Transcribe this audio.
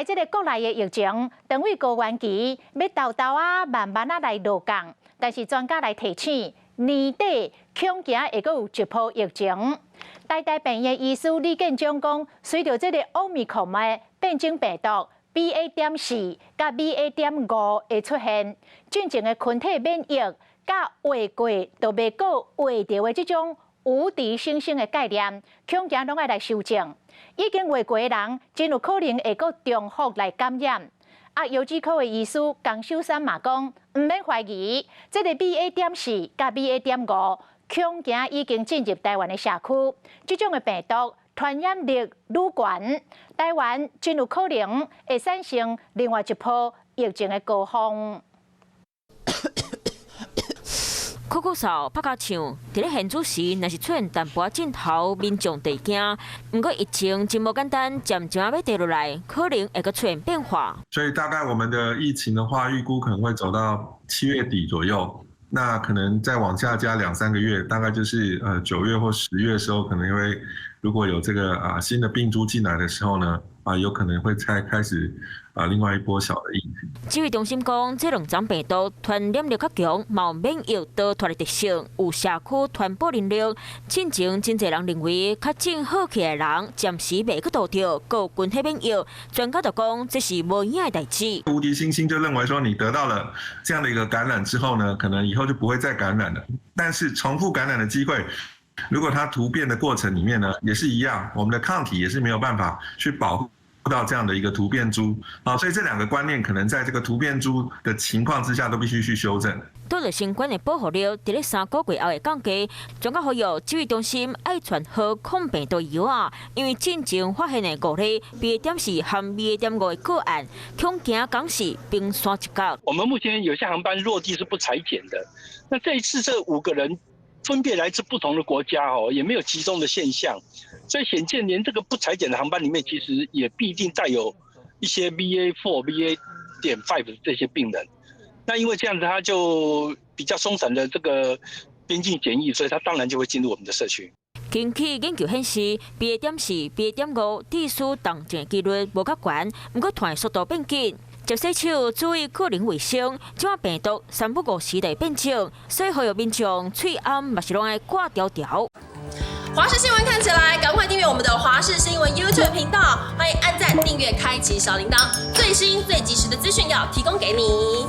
來這个國內的疫情，轉為高原期欲沓沓仔慢慢仔來落降，但是專家來提醒，年底恐驚會閣有一波疫情。台大病院醫師李建章講，隨著這个奧密克戎的變種病毒 BA.4佮 BA.5的出現，進前的群體免疫佮畫過都袂閣畫著的這種無敵星星的概念，恐驚攏愛來修正。已經畫過的人，真有可能會閣重複來感染。啊，藥劑科的醫師江秀山嘛講，毋免懷疑，這个 BA.4佮 BA.5，恐驚已經進入台灣的社區。這種的病毒傳染力愈懸，台灣真有可能會產生另外一波疫情的高峰。咳咳嗽、拍尻唱，佇咧現主時，若是出現淡薄仔症頭，民眾就會驚。毋過疫情真無簡單，漸漸仔欲跌落來，可能會閣出現變化。所以大概我們的疫情的話，預估可能會走到7月底左右。那可能再往下加兩三個月，大概就是9月或10月的時候，可能因為如果有這個新的病株進來的時候呢，有可能會再開始另外一波小的疫情。指揮中心講，這兩種病毒傳染力較強，嘛有免疫逃脫的特性，有社區傳播能力。進前真濟人認為確診好起來的人，暫時袂閣著著，閣有群體免疫。專家就講，這是無影的代誌。無敵星星就認為說，你得到了這樣的一個感染之後呢，可能以後就不會再感染了。但是重複感染的機會，如果它突變的過程裡面呢，也是一樣，我們的抗體也是沒有辦法去保護到這樣的一個突變株啊，所以這兩個觀念可能在這個突變株的情況之下都必須去修正。對著新冠的保護力，佇咧3個月後會降低。專家呼籲指揮中心愛傳好抗病毒藥啊，因為進前發現的五例 BA.4和 BA.5的個案，恐驚講是冰山一角。我們目前有些航班落地是不採檢的，那這一次這五個人分別來自不同的國家哦，也沒有集中的現象，所以顯見連這個不採檢的航班裡面，其實也必定帶有一些 BA4、BA.5的這些病人。那因為這樣子，他就比較鬆散的這個邊境檢疫，所以他當然就會進入我們的社區。根據研究顯示，BA.4、BA.5致死重症的幾率無較懸，毋過傳速度變緊。就洗手、注意個人衛生，這款病毒三不五時就會變種，所以呼籲民眾喙罨嘛是攏愛掛牢牢。華視新聞看起來，趕快訂閱我們的華視新聞 YouTube 頻道，歡迎按讚、訂閱、開啟小鈴鐺，最新最及時的資訊要提供給你。